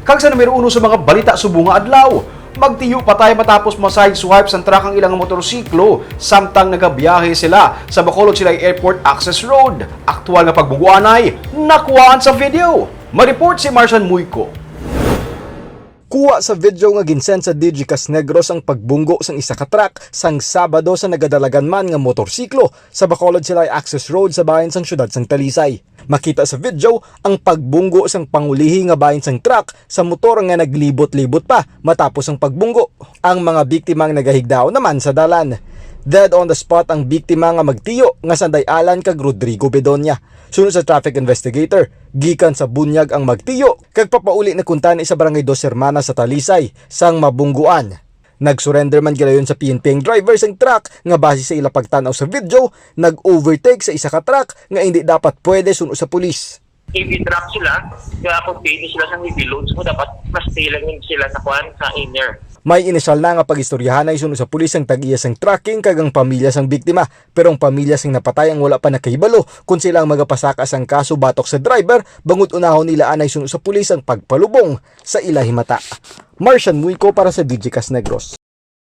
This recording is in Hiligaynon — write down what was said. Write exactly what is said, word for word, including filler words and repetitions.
Kag sa numero uno sa mga balita subong nga adlaw, magtiyo patay matapos ma-sideswipe sang truck ang ilang motorsiklo samtang nagabiyahe sila sa Bacolod Silay Airport Access Road. Aktual nga pagbungguanay nakuhaan sa video. Mag-report si Marcian Muyco. Kuha sa video nga ginsend sa Digicast Negros ang pagbunggo sang isa ka truck sang Sabado sa nagadalagan man nga motorsiklo sa Bacolod Silay Access Road sa bahin sang siyudad sang Talisay. Makita sa video ang pagbunggo sang pangulihi nga bahin sang truck sa motor nga naglibot-libot pa matapos ang pagbunggo. Ang mga biktima ang nagahigdaon naman sa dalan. Dead on the spot ang biktima nga magtiyo nga sanday Alan kag Rodrigo Bedonia. Suno sa traffic investigator, gikan sa bunyag ang magtiyo kag papauli na kuntani sa Barangay Dos Hermanas sa Talisay sang mabungguan. Nag-surrender man gilayon sa P N P ang driver sang truck nga base sa ila pagtan-aw sa video, nag-overtake sa isa ka truck nga indi dapat pwede suno sa pulis. Heavy truck sila, kaya kung pwede sila sa heavy loads mo, dapat mas lang yun sila sa kwan, sa inner. May inisyal na nga pag-istoryahanay suno sa pulis ang tag-iya sang trucking kag ang pamilya sang biktima, pero ang pamilya sang napatay ang wala pa nakahibalo kon sila ang magapasaka sang kaso batok sa driver, bangod unahon nila anay suno sa pulis ang pagpalubong sa ila himata. Marcian Muyco para sa Digicast Negros.